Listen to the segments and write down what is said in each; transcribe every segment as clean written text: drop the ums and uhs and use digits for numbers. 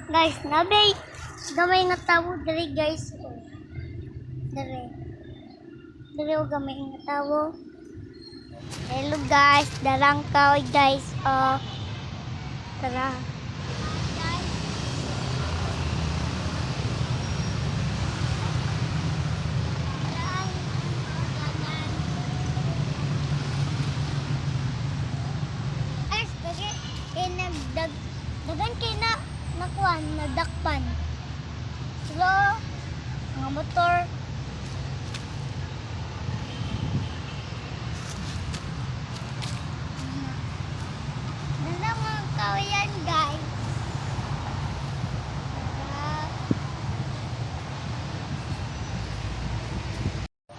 Guys, nabay gamay nga tawo diri, guys. Oh. Diri. Diri og gamay nga tawo. Hello guys, darang kaoy, guys. Oh. Tara. Guys. Darang dalan. Guys, dagi eh, nagdag dagan kay na nakuan nadakpan. Sila mga motor. Dala mga kawayan, guys. Tara.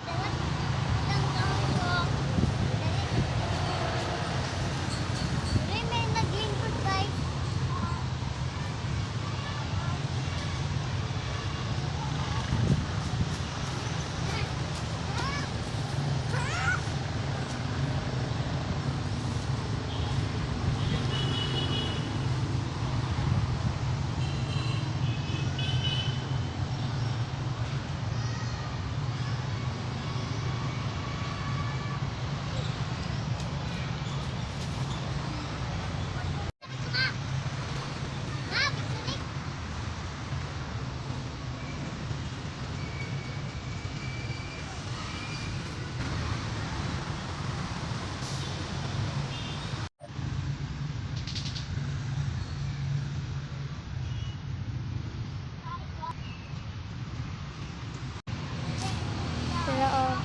Dala ang kahoy ko. Dali. Dali, may naglingkod, guys. Pero oh.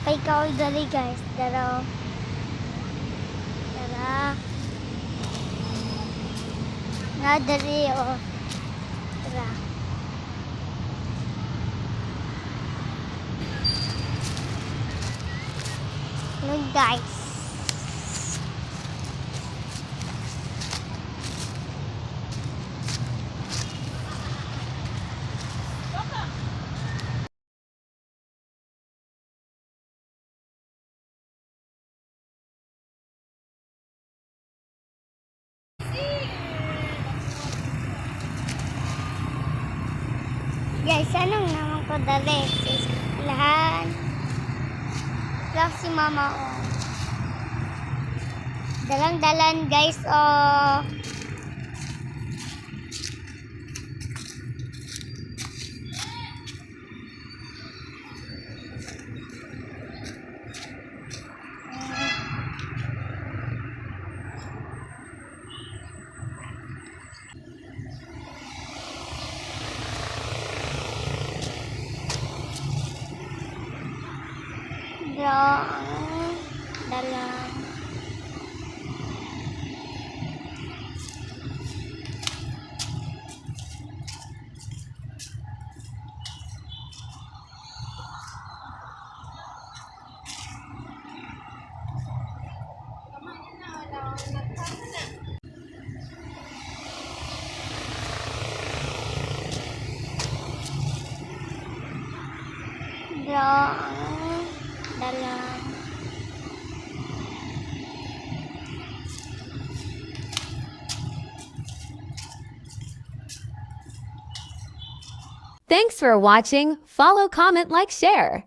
Kay kaoy dali, guys. Dara oh. Tara. Nga dali oh. Tara. Look, guys. Guys, anong naman ko dali? Sa eskwelahan. Lang si mama oh. Dalang-dalan, guys, oh. Ang dalang. Ang dalang. Thanks for watching. Follow, comment, like, share.